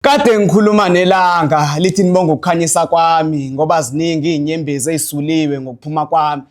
Kade ngikhuluma nelanga lithi nibonga ukukhanyisa kwami ngoba ziningi izinyembezi ezisuliwe ngokuphuma kwami.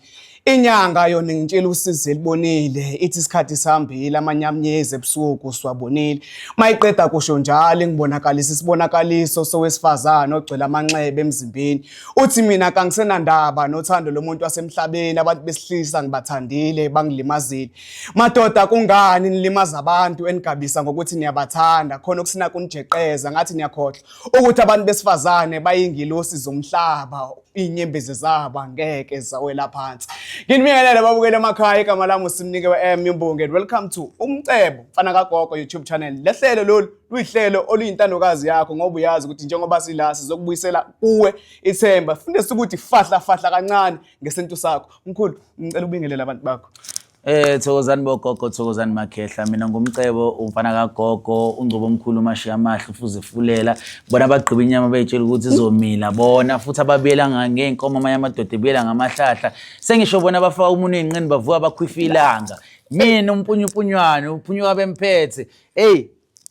Inyanga yona ingitshela usizi elibonile ithi isikhathi sihambile amanyamnyezi ebusuku siwabonile. Mayiqeda kusho njalo ingibonakalisa isibonakaliso sowesifazane ogcwele amanxeba emzimbeni. Uthi mina kangisenandaba nothando lomuntu wasemhlabeni abantu besilisa ngibathandile bangilimazile. Madoda kungani nilimaza abantu enigabisa ngokuthi niyabathanda khona okusina kunijeqeza ngathi niyakhohlwa ukuthi abantu besifazane bayingilosi zomhlaba inyembezi zabo angeke zawela phansi. Nginibingelele babukele emakhaya igama lami uSimnike we-M Imbongi and welcome to Umcebo Mfana kaGogo YouTube channel. Lehlelo lolu luyihlelo oluyintandokazi yakho ngoba uyazi ukuthi njengoba sila sizokubuyisela kuwe ithemba. Fundisa ukuthi fahla fahla kancane ngesintu sakho. Mkhulu, ngicela ubingelele abantu bakho. Thokozani bogogo, thokozani makhehla. Mina ngumcebo umfana kagogo, ungcobo omkhulu umashiya amahle ufuze fulela. Bona abagqiba inyama beyitshela ukuthi izomila. Bona futhi ababiyela ngey'nkomo amanye amadoda ebiyela ngamahlahla. Sengisho bona abafaka umunwe ey'nqeni bavuka bakhwifa ilanga. Mina umpunyupunywane uphunyuka bemphethe. Hey,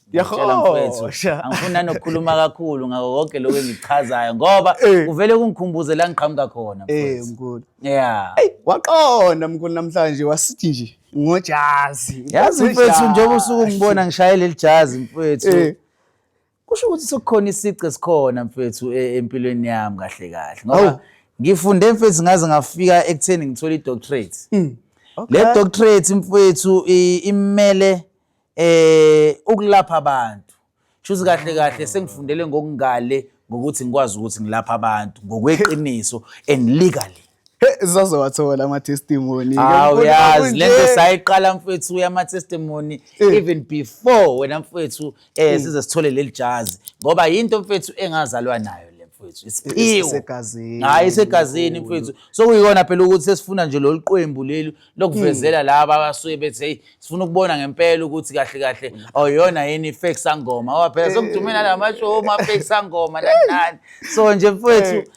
Ngiyakutshela mfowethu, Yahosha. angifuni nanokukhuluma kakhulu ngako konke lokhu engikuchazayo ngoba Eh. kuvele kungikhumbuze la ngiqhamuka khona Eh mfowethu. mkhulu. Yeah. Ey, waqonda mkhulu namhlanje wasithi nje ngojazi. Yazi mfowethu njengoba usuke ungibona ngishaye leli jazi mfowethu. Eh. Kusho ukuthi sekukhona isici esikhona mfethu empilweni yami kahle kahle Awu. ngoba ngifunde mfethu ngaze ngafika ekutheni ngithole i-doctorate. Mm. Okay. Le doctorate mfowethu imele ukulapha abantu. Shuthi kahle kahle sengifundele ngokungale ngokuthi ngikwazi ukuthi ngilapha abantu ngokweqiniso and legally. He, sizowathola ama testimony. Hawu yazi lento sayiqala mfethu yama testimony even before wena mfethu size sithole leli jazi ngoba yinto mfethu engazalwa nayo le mfethu isiphiwo. Isegazini. Hayi isegazini mfethu. So kuyikona phela ukuthi sesifuna nje lolu qembu leli lokuvezela laba abasuke bethi hey sifuna ukubona ngempela ukuthi kahle kahle awuyona yini fake sangoma ngoba phela sokudumela nalama show ma fake sangoma nani nani. So nje mfethu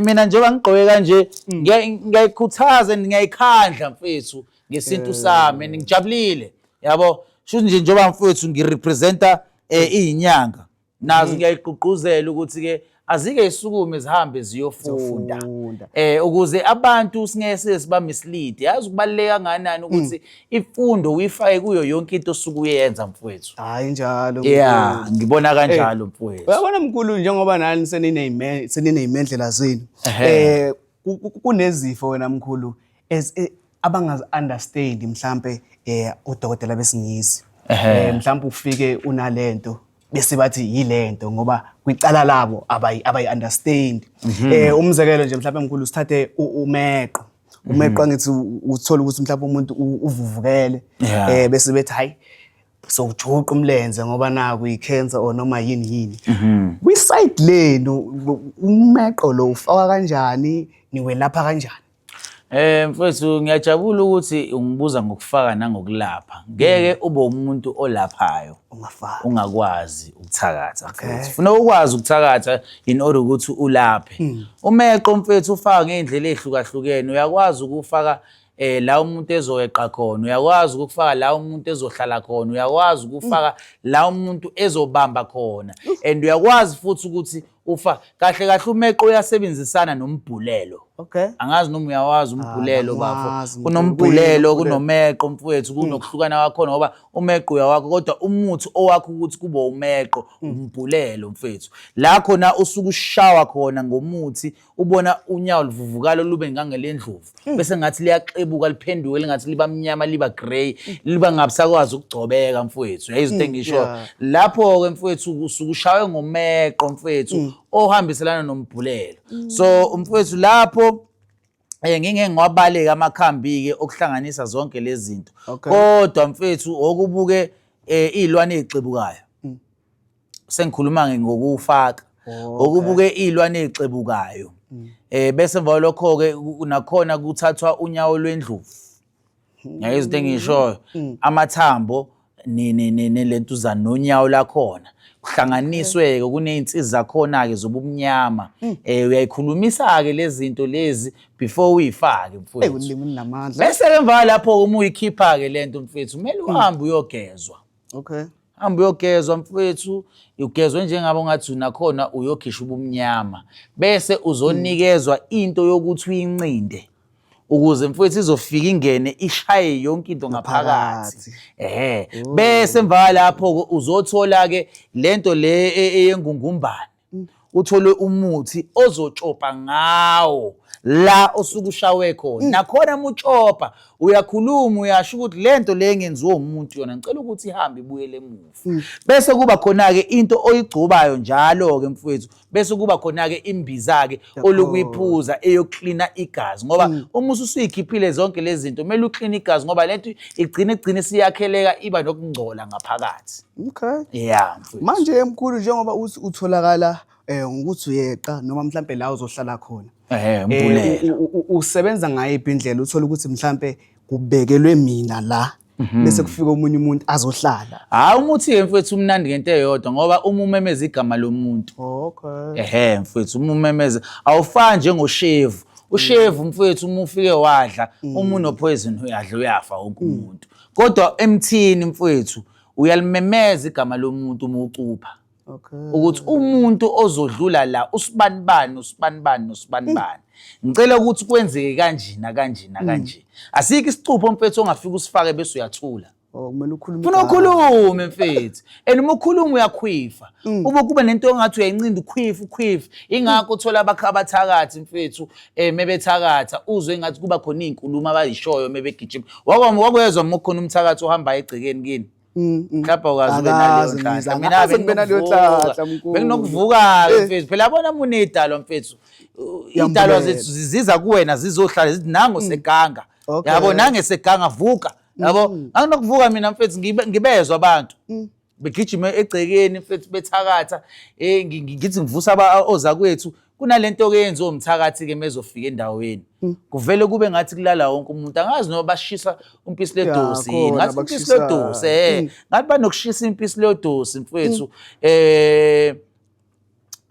mina njengoba ngigqoke kanje ngiyayikhuthaza and ngiyayikhandla mfethu ngesintu sami and ngijabulile yabo. Shuthi nje njengoba mfethu ngirepresenta izinyanga nazo ngiyayigqugquzela ukuthi ke azike isukume zihambe ziyofunda Ziyofunda. Ukuze abantu singeke size siba mislead. Yazi kubaluleke kangakanani ukuthi imfundo uyifake kuyo yonke into osuke uyenza mfowethu. Hayi njalo. Yeah, mkhulu. ngibona kanjalo mfowethu. Uyabona mkhulu njengoba nani senineyimendlela zenu. Ehhe. Kunezifo wena mkhulu abangazi understand mhlambe odokotela besingisi. Ehhe. Mhlambe ufike unalento bese bathi yilento ngoba kwicala labo abayi understand. Umzekelo nje mhlambe mkhulu sithathe umeqo. Umeqo angithi uthola ukuthi mhlambe umuntu uvuvukele. Yeah. Bese bethi hayi sowujuqa umlenze ngoba naku i-cancer or noma yini yini. Kwi side lenu umeqo lo ufaka kanjani niwelapha kanjani? Mfowethu ngiyajabula ukuthi ungibuza ngokufaka nangokulapha. Ngeke ube umuntu olaphayo Ungafaki. ungakwazi ukuthakatha mfowethu. Funa ukwazi ukuthakatha in order ukuthi ulaphe. Umeqo mfethu ufaka ngey'ndlela ey'hlukahlukene. Uyakwazi ukufaka la umuntu ezoweqa khona, uyakwazi ukufaka la umuntu ezohlala khona, uyakwazi ukufaka la umuntu ezobamba khona and uyakwazi futhi ukuthi ufa kahle kahle umeqo uyasebenzisana nombhulelo. Okay. Angazi noma uyawazi umbhulelo bafo. Angiwazi, mkhulu. Kunombhulelo, Kuyini umbhulelo? kunomeqo mfowethu, kunokuhlukana kwakhona ngoba umeqo uyawakho kodwa umuthi owakho ukuthi kube umeqo umbhulelo mfethu. La khona usuke ushawa khona ngomuthi ubona unyawo luvuvukala lube ngangelendlovu bese ngathi liyaxebuka liphenduke lingathi liba mnyama liba grey liba ngabusakwazi ukugcobeka mfowethu. Uyayizwa into engisho? Yeah. Lapho ke mfowethu usuke ushawe ngomeqo mfowethu ohambiselana nombhulelo. So mfowethu lapho ngingeke ngiwabaleke amakhambi ke okuhlanganisa zonke lezi zinto. Okay. Kodwa mfethu okubuke izilwane ezixebukayo. Sengikhuluma ke ngokufaka. Okay. Okubuke izilwane ezixebukayo. Bese emva kwalokho ke nakhona kuthathwa unyawo lwendlovu. Ngiyayizwa into engishoyo. Amathambo nelentuzana nonyawo lakhona kuhlanganiswe ke kuney'nsiza zakhona ke zobumnyama. Uyayikhulumisa ke lezi zinto lezi before uyifake Ey mfowethu. ulimi lunamandla. Bese ke emva lapho uma uyikhipha ke lento mfethu kumele uhambe uyogezwa. Okay. Hamba uyogezwa mfowethu, ugezwe njengabo ngathi unakhona uyokhishwa ubumnyama. Bese uzonikezwa into yokuthi uyincinde. Ukuze mfowethu izofika ingene ishaye yonke into ngaphakathi. Ehhe. Bese emva lapho uzothola ke lento le eyengungumbane. Uthole umuthi ozotshopa ngawo la osuke ushawe khona. Nakhona uma utshopa uyakhuluma uyasho ukuthi lento le engenziwa umuntu yona ngicela ukuthi ihambe ibuyele emuva. Bese kuba khona ke into oyigcobayo njalo ke mfowethu, bese kuba khona ke imbiza ke olukuyiphuza eyoklina igazi, ngoba uma usuyikhiphile zonke lezi zinto kumele ukline igazi, ngoba lento igcine siyakheleka iba nokungcola ngaphakathi. Okay. Yeah, mfowethu. Manje mkhulu, njengoba uthi utholakala ngokuthi uyeqa noma mhlambe la uzohlala khona. Mbulela. Usebenza ngayiphi indlela uthola ukuthi mhlambe kubekelwe mina la bese kufika omunye umuntu azohlala? Hayi, umuthi ke mfowethu umnandi ngento eyodwa, ngoba uma umemeza igama lomuntu. Okay. Ehhe mfowethu, uma umemeza awufani njengoshevu. Ushevu mfowethu uma ufike wadla, uma uno poison uyadla uyafa wonke umuntu. Kodwa emthini mfowethu uyalimemeza igama lomuntu uma ucupha. Okay. Ukuthi umuntu ozodlula la usibanibani usibanibani usibanibani. Ngicela ukuthi kwenzeke kanje na kanje na kanje. Asikho isicupho mfethu ongafika usifake bese uyathula. Oh, kumele ukhulume. Funa ukhulume mfethu. And uma ukhuluma uyakhwifa. Ube kuba nento ongathi uyayincinda ukhwifa ukhwifa. Ingakho uthola abathakathi mfethu mebethakatha uzwe ngathi kuba khona izinkulumo abayishoyo mebegijima. Wakwezwa uma kukhona umthakathi ohamba egcekeni kini. Mhlawumbe awukaze ube naleyo nhlanhla. Mina benginaleyo nhlanhla mkhulu. Benginokuvuka mfethu. Phela yabona uma unedalwa mfethu. Idalwa zethu ziza kuwena zizohlala zithi nango seganga. Yabo nange seganga vuka. Yabo anginokuvuka mina mfethu ngibezwa abantu. Begijima egcekeni mfethu bethakatha. Ngithi ngivusa ozakwethu. Kunalento ke yenziwa umthakathi ke mezofika endaweni. Kuvele kube ngathi kulala wonke umuntu. Angazi noma bashisa umpisi ledosi yini. Ngathi umpisi ledosi ngathi banokushisa impisi ledosi mfethu.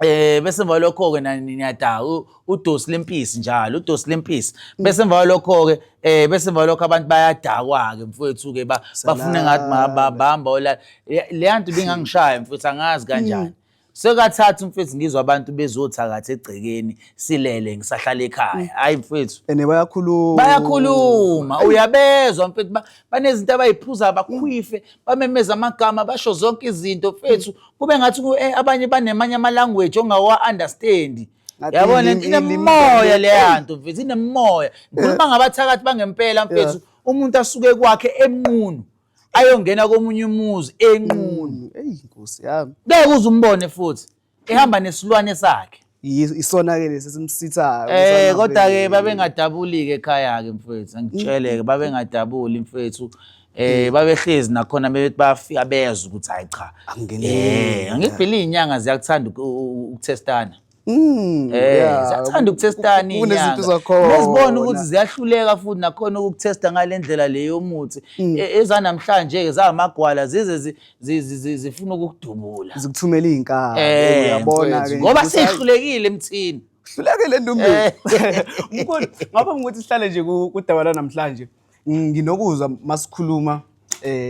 Bese emva lokho ke niyada udosi lempisi njalo, udosi lempisi. Bese emva lokho ke bese emva lokho abantu bayadakwa ke mfethu ke bafuna ngathi bahamba ola. Le nto ibingangishaya mfethu angazi kanjani. Sekathatha mfethu ngizwa abantu bezothakatha egcekeni silele ngisahlala ekhaya. Hayi mfethu. Ene bayakhuluma. Bayakhuluma, uyabezwa mfethu banezinto abayiphuza bakhwife, bamemeza amagama basho zonke izinto mfethu. Kube ngathi abanye banemanye ama language ongawa understand. Yabona inemoya le nto mfethu, inemoya. Ngikhuluma ngabathakathi bangempela mfethu, umuntu asuke kwakhe emnqunu ayongena komunye umuzi enqunu. Eyi Nkosi yami. Ngeke uze umbone futhi ehamba nesilwane sakhe. Isona ke lesi simsithayo. Kodwa ke babengadabuli ke ekhaya ke mfethu, angitshele ke babengadabuli mfethu. Babehlezi nakhona bethi bafika bezwa ukuthi hayi cha. Angingeneli. Angiphila izinyanga ziyakuthanda ukuthestana. Ziyathanda ukuthestana izinyanga. Nezibona ukuthi ziyahluleka futhi nakhona ukukuthesta ngale ndlela le yomuthi. Ezanamhlanje ke zamagwala zize zifuna ukukudubula. Zikuthumela izinkabi, uyabona ke. Ngoba sihlulekile emthini. Hlulekile endumbeni. Mkhulu, ngaphambi kokuthi sihlale nje kudaba namhlanje, nginokuzwa masikhuluma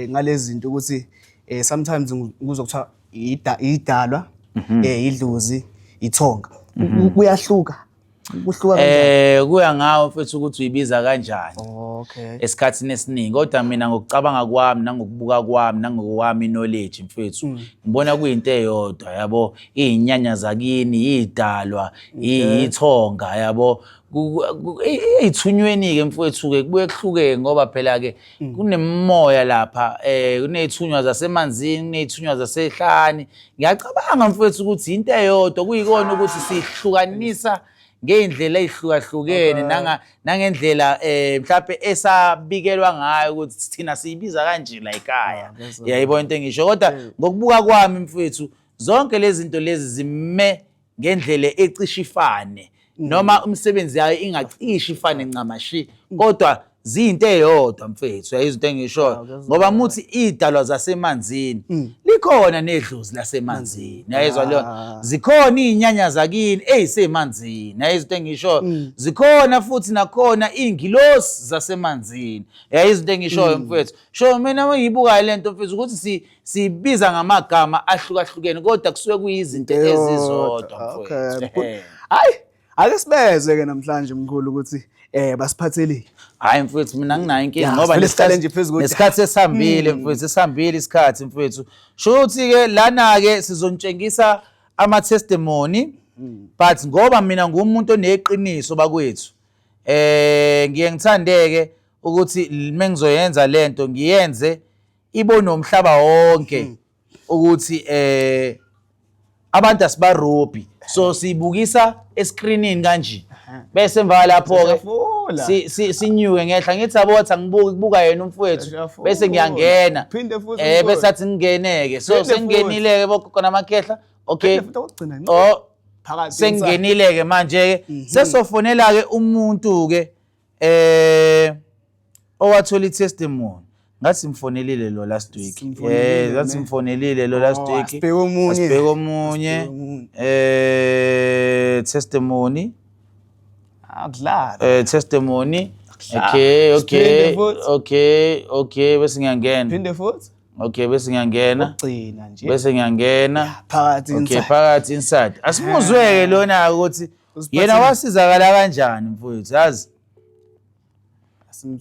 ngalezi zinto ukuthi sometimes ngikuzwa kuthiwa idalwa, idlozi, ithonga. Kuyahluka. Kuhluka kanjani? Kuya ngawe mfethu ukuthi uyibiza kanjani. Okay. Esikhathini esiningi kodwa mina ngokucabanga kwami nangokubuka kwami nangokwami knowledge mfethu ngibona kuyinto eyodwa yabo, izinyanya zakini, idalwa, ithonga yabo. Eyithunyweni ke mfethu ke kubuye kuhluke ngoba phela ke kunemimoya lapha, kunezithunywa zasemanzini, kunezithunywa zasehlane. Ngiyacabanga mfethu ukuthi into eyodwa kuyikona ukuthi sihlukanisa ngey'ndlela ey'hlukahlukene nangendlela mhlawumbe esabikelwa ngayo ukuthi thina siyibiza kanje la ekhaya. Uyayibona into engisho, kodwa ngokubuka kwami mfethu zonke lezi zinto lezi zime ngendlela ecishe ifane noma umsebenzi yayo ingacishi ifane ncamashi, kodwa Ziyinto eyodwa mfethu, uyayizwa into engishoyo, ngoba muthi idalwa zasemanzini likhona nedlozi lasemanzini, uyayizwa leyo. Zikhona iy'nyanya zakini ey'semanzini, uyayizwa into engishoyo. Zikhona futhi nakhona iy'ngilosi zasemanzini, uyayizwa into engishoyo mfethu. Sho mina uma ngiyibukayo le nto mfethu ukuthi siyibiza ngamagama ahlukahlukene kodwa kusuke kuyizinto ezizodwa mfethu. Hayi, ake sibezwe ke namhlanje mkhulu ukuthi basiphathelile. Hayi mfethu, mina nginayo inkinga ngoba nesichallenge phezulu nesikhathi sesihambile mfethu, sesihambile isikhathi mfethu. Shuthi ke lana ke sizontshengisa ama testimony, but ngoba mina ngumuntu oneqiniso bakwethu, ngiye ngithandeke ukuthi mengizoyenza lento ngiyenze ibone umhlaba wonke ukuthi abantu asibarobhi, so siyibukisa escreenini kanje, bese emva lapho ke sinyuke ngehla ngithi abo wathi angibuki, kubuka yena umfowethu, bese ngiyangena bese athi ngingeneke, so sengingenile ke bogogo namakhehla. Okay, oh sengingenile ke manje ke, sesofonela ke umuntu ke owathola i-testimony. Ngathi simfonelile lo last week. Ngathi simfonelile lo last week. Asibheke omunye. Asibheke omunye. Testimony. Akudlala. Testimony. Okay, okay. Okay, okay, bese ngiyangena. Phinde futhi. Okay, bese ngiyangena. Ugcina nje. Bese ngiyangena. Phakathi inside. Okay, phakathi inside. Asimuzweke lona ukuthi yena wasizakala kanjani mfowethu, yazi.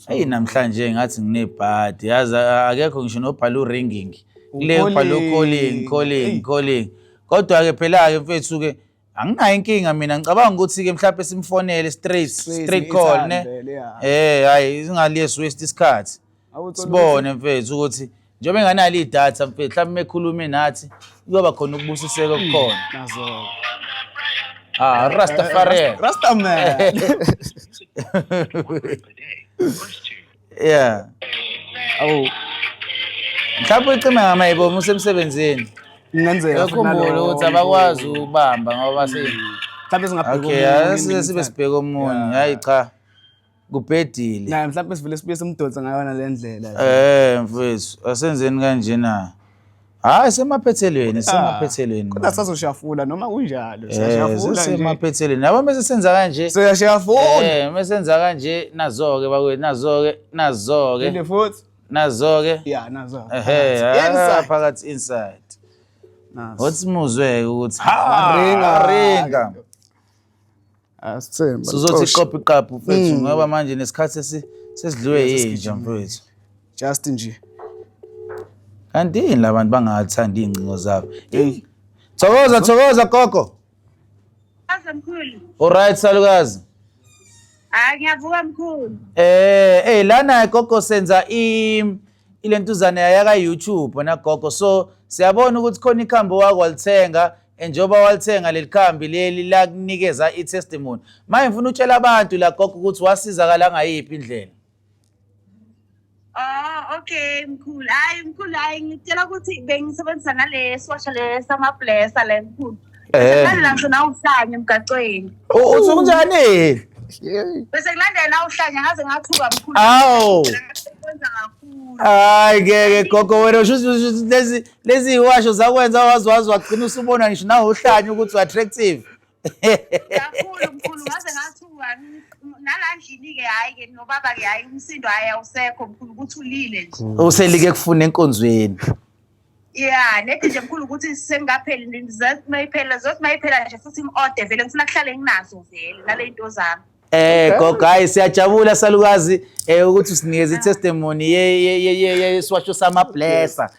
Hey, namhlanje ngathi nginebhadi, yazi akekho ngisho nobhala u-ringing kule ubhala u-calling, calling, calling. Kodwa-ke phela-ke mfethu ke anginayo inkinga mina, ngicabanga ukuthi-ke mhlawumbe simfonele straight straight call ne. Hayi singaliye waste isikhathi, sibone mfethu ukuthi njengoba enganalo idatha mfethu, mhlawumbe ekhulume nathi kuyoba khona ukubusiseka okukhona. Ah, Rastafari. Rastaman. Yeah. Awu. Mhlawumbe ucime ngamayibomu usemsebenzini. Kungenzeka. Ukhumbule ukuthi abakwazi ukubamba ngoba base mhlawumbe singabheka. Okay, asike sibe sibheka omunye. Hayi cha. Kubhedile. Naye mhlawumbe sivele sibuye simdonsa ngayona le ndlela. Mfethu, asenzeni kanjena. Hayi semaphethelweni, semaphethelweni. Kodwa sazoshafula noma kunjalo. Siyashafula nje. Semaphethelweni. Yabo mase senza kanje. Siyashafula. Mase senza kanje nazo ke bakwethu, nazo ke, nazo ke. Phinde futhi. Nazo ke. Yeah, nazo. Ehe, phakathi inside. Nazo. Wathi muzwe ukuthi ha Ringa. ringa. Asithemba. Sizothi qopha iqaphu mfethu ngoba manje nesikhathi sesidliwe yinja mfethu. Just nje. Kanti yini labantu bangathandi iy'ngcingo zabo? Thokoza, thokoza gogo. Aze mkhulu. Alright salukazi. Hayi ngiyavuka mkhulu. Lana gogo senza ilentuzana yaka YouTube na gogo. So siyabona ukuthi khona ikhambi wakwalithenga, njengoba walithenga leli khambi leli lakunikeza i-testimony. Manje ngifuna utshela abantu la gogo ukuthi wasizakala ngayiphi indlela. Oh, okay mkhulu. Hayi mkhulu, hayi ngitshela ukuthi bengisebenzisa nale swasha le samablessa le mkhulu. Bese ngisho nawuhlanya emgaqweni. Uthi kunjani? Bese kulandela nawuhlanya ngaze ngathuka mkhulu. Awu. Kwenza kakhulu. Hayi ngeke gogo wena usho lezi lezi iwasho zakwenza wazi wazi wagcina usubona ngisho nawe uhlanya ukuthi attractive. Kakhulu mkhulu ngaze ngathuka nala ndlini ke, hayi ke nobaba ke, hayi umsindo hayi awusekho mkhulu ukuthi ulile nje. Uselike kufuna enkonzweni. Yeah, nethi nje mkhulu ukuthi sengapheli mayiphela zothi mayiphela nje futhi im-order vele ngifuna kuhlale nginazo vele nale into zami. Gogo, hayi siyajabula salukazi ukuthi usinikeze i-testimony yesiwasho samablesser.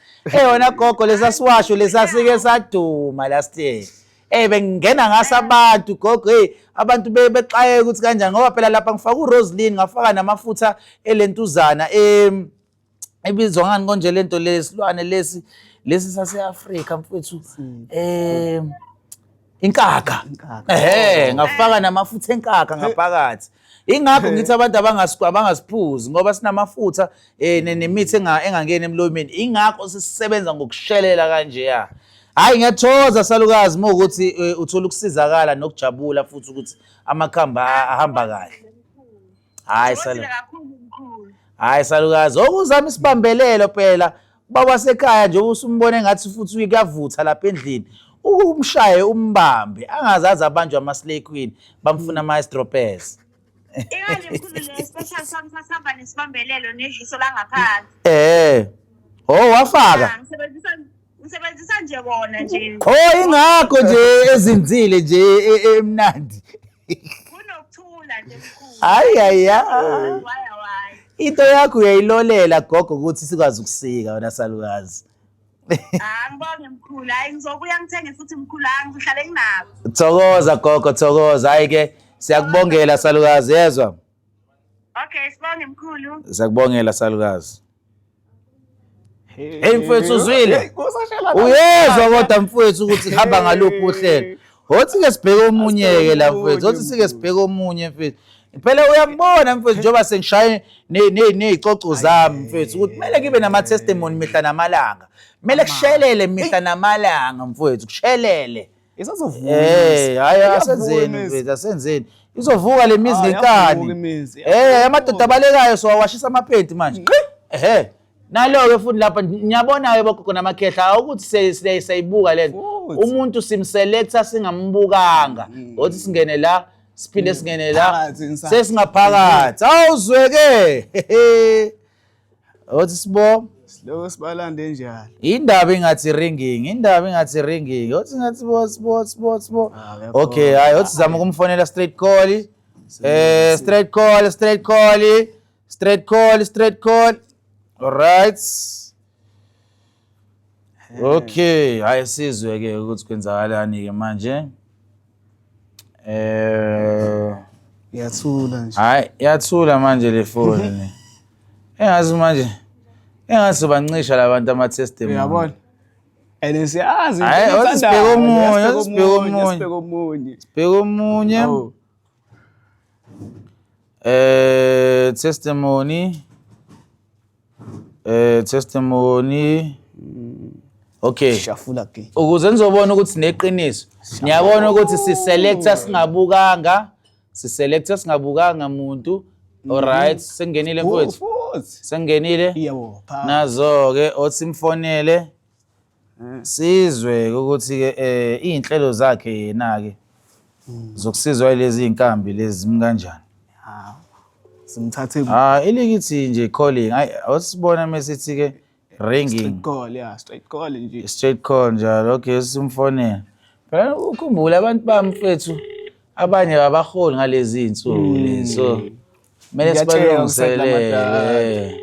Wena gogo lesa siwasho lesasike saduma last year. Bengingena ngaso abantu gogo, hey abantu bexayeka ukuthi kanjani ngoba phela lapha ngifaka uRoslyn, ngafaka namafutha elentuzana ebizwa ngani konje lento lesilwane lesi lesi sase-Afrika mfethu, inkakha. Ngafaka namafutha enkakha ngaphakathi. Ingakho ngithi abantu abangasiphuzi ngoba sinamafutha nemithi engangeni emlomeni. Ingakho sisebenza ngokushelela kanjeya. Hayi ngiyathokoza salukazi uma ukuthi uthola ukusizakala nokujabula futhi ukuthi amakhamba ahamba kahle. Hayi Thokozile sala. kakhulu mkhulu. Hayi salukazi, okuzama isibambelelo phela. Baba sekhaya nje usumbone ngathi futhi kuyavutha lapha endlini. Ukumshaye umbambe, angazazi abanjwe ama-slay queen, bamfuna ama-stropes. Ingane mkhulu le special sami sasihamba nesibambelelo nedliso langaphansi. Eh. Oh wafaka. Ah, ngisebenzisa nje wona nje. Oh ingakho nje ezinzile nje emnandi. Kunokuthula nje mkhulu. Hayi hayi ya. Waya waya. Into yakho uyayilolela gogo ukuthi sikwazi ukusika wena salukazi. Ah, ngibonge mkhulu. Hayi ngizobuya ngithenge futhi mkhulu, hayi ngizohlale nginabo. Thokoza gogo, thokoza. Hayi ke siyakubongela salukazi, yezwa. Okay, sibonge mkhulu. Siyakubongela salukazi. Hey mfowethu uzwile? Hey, kusashela Uyezwa kodwa mfowethu ukuthi hamba ngaluphi uhlelo. Hothi ke sibheke omunye ke la mfowethu. Hothi sike sibheke omunye mfowethu. Phela uyambona mfowethu njengoba sengishaye nezicoco zami mfowethu ukuthi kumele ngibe nama testimony mihla namalanga. Kumele kushelele mihla namalanga mfowethu, kushelele. Isazovuka. Eh, hayi Iyavuka asenzeni imizi. mfethu, asenzeni. Izovuka le mizi Ah, ngenkani. iyavuka imizi, Eh, iyavuka. amadoda abalekayo sowawashisa amaphenti manje. Ehhe. Nalo-ke futhi lapha ngiyabona-ke bogogo namakhehla ukuthi siyayibuka le nto. Futhi. Umuntu simselecta singambukanga. Othi singene la, siphinde singene la. Phakathi inside. Sesingaphakathi. Awuzweke. Othi sibo Siloko sibalande njalo. indaba ingathi ringing, indaba ingathi ringing. Othi ngathi bo sibo sibo sibo. Ah, uyabona. Okay, hayi othi zama ukumfonela straight call. Eh, straight call, straight call, straight call, straight call. All right. Okay, hayi sizwe ke ukuthi kwenzakalani ke manje. Eh, Iyathula nje. hayi yathula manje le phone le. Engazi manje. Engazi sobancisha labantu ama testimony. Uyabona? And siyazi. Hhayi, into othi sibheke oyithandayo, omunye, sibheke othi sibheke omunye. Sibheke omunye. Bheka omunye. Oh. Eh testimony. Eh testimony. Okay. Shafula ke. Ukuze nizobona ukuthi sineqiniso. Niyabona ukuthi siselecta singabukanga, siselecta singabukanga muntu. Alright, sengenile mfowethu. Futhi. Sengenile. Yebo, pha. Nazo ke othi simfonele sizwe ukuthi ke eh izinhlelo zakhe yena ke zokusizwa lezi zinkambi lezi zimi kanjani. Ah. Simthathe Ah ilikithi nje calling. Hayi awusibona mesithi ke ringing. straight call, yeah, straight call nje. Straight call njalo. Okay, simfonele. Phela ukhumbule abantu bami mfethu abanye abaholi ngalezi insuku lezi. So kumele Ngiyatshela ngisayidla sibalungiselele. amadala. Eh.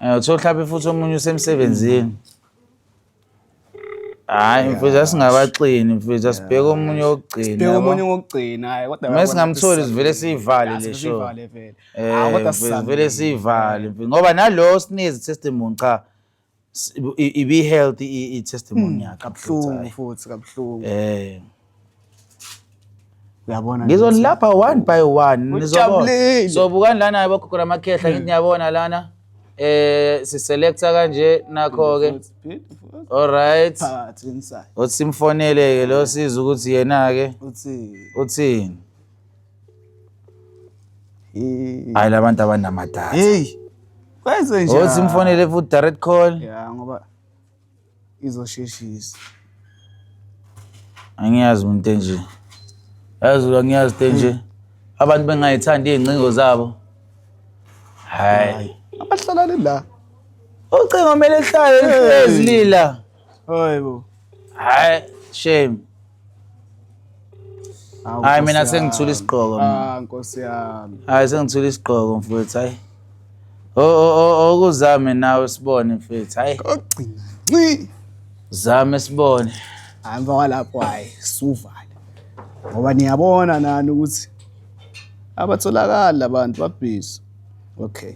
Eh uthola mhlawumbe futhi omunye usemsebenzini. Hayi mfethu asingabaxini mfethu asibheke omunye wokugcina. Sibheke yabo. omunye wokugcina, hayi kodwa Uma singamtholi sivele siyivale le show. Sivale vele. Eh, Ah, kodwa mfethu, vele siyivale mfethu ngoba nalo sinikeze testimony cha ibi healthy i testimony yakhe. Kabuhlungu futhi kabuhlungu. Eh Uyabona nje. ngizonilapha one by one nizobona. Ujabulile. So bukani lana bogogo namakhehla ngithi niyabona lana eh siselecta kanje nakho ke. Futhi, phinde futhi. All right. Phakathi inside. Othi simfonele ke lo siza ukuthi yena ke Uthi uthini. hey. Hayi labantu abanamadata. Hey. Kwenze njani? Othi simfonele futhi direct call. Ya ngoba izosheshisa. Angiyazi umuntu enje. Yazi angiyazi into enje. Abantu bengayithandi izingcingo zabo. Hayi. Abahlala la. Ucingo kumele lihlale lihlezi lila. Hayibo. Hayi shame. Hawu, Hayi mina Nkosi sengithula yami. isigqoko mina. Ah Nkosi yami. Hayi sengithula isigqoko mfowethu hayi. O o okuzame nawe sibone mfowethu hayi. Kokugcina. Nci. Zame sibone. Hayi emva kwalapho hayi suvale. Ngoba niyabona nani ukuthi abatholakali labantu babhizi. Okay.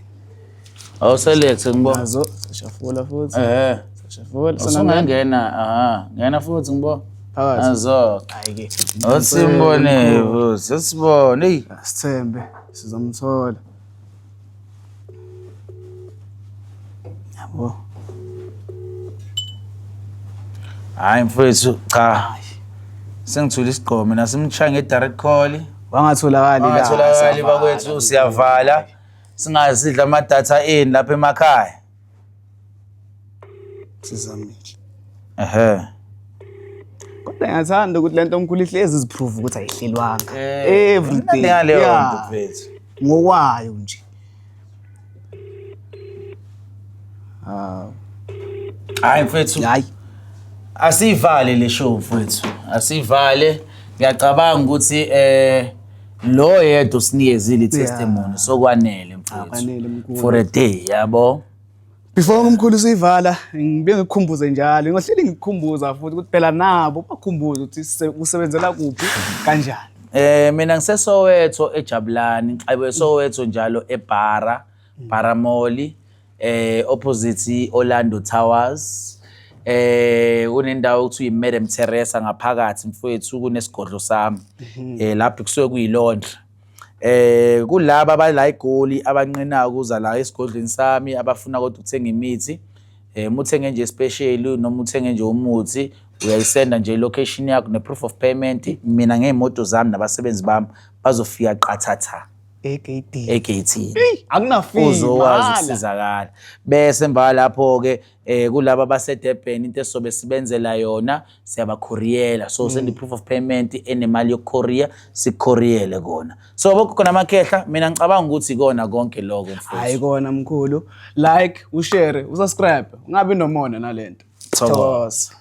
Awuselect ngibona. Nazo sashafula futhi. Eh. Sashafula. Usungangena aha, ngena futhi ngibona. Phakathi. Nazo. Hayi ke. Osimbone futhi, sibone. Hey. Sithembe sizomthola. Yabo. Hayi mfowethu cha. Sengithula isigqoko mina simshaya nge-direct call. Wangatholakali la. Angatholakali siyavala. bakwethu siyavala. Singasidla ama-data eni lapha emakhaya. Sizamile. Ehhe. Kodwa ngiyathanda ukuthi lento omkhulu ihlezi iziprove ukuthi ayihlelwanga. Eh, Everything. ngaleyo Yeah. nto mfethu. Ngokwayo nje. Ah, Hayi mfethu. hayi. Asivale le show mfethu. Asivale. Ngiyacabanga ukuthi lo yedwa usinikezile i-testimony sokwanele mfethu. Akwanele, mkhulu. For a day yabo. Before umkhulu siyivala, ngibe ngikukhumbuze njalo, ngohleli ngikukhumbuza futhi ukuthi phela nabo bakhumbuze ukuthi usebenzela kuphi kanjani. Mina ngiseSoweto eJabulani, ngiqhabe eSoweto njalo eBara, Bara Mall, opposite Orlando Towers. Kunendawo okuthiwa iMadam Teresa ngaphakathi mfowethu kunesigodlo sami. Lapho kusuke kuyilondla. Kulaba abala eGoli abanqenayo ukuza la esigodlweni sami abafuna kodwa ukuthenga imithi. Uma uthenge nje special noma uthenge nje umuthi uyayisenda nje location yakho ne-proof of payment mina ngey'moto zami nabasebenzi bami bazofika qathatha Egate. egeyithini Akunafee. uzokwazi mahhala. ukusizakala bese emva lapho-ke kulaba abaseDurban into esizobe sibenzela yona siyabakhoriyela so send i-proof of payment enemali yokukhoriya sikukhoriyele kona so bogogo namakhehla mina ngicabanga ukuthi ikona konke lokho mfowethu. Hayi kona mkhulu. Like, ushare, usubscribe. Ungabi nomona nalento. Thokoza. Thokoza.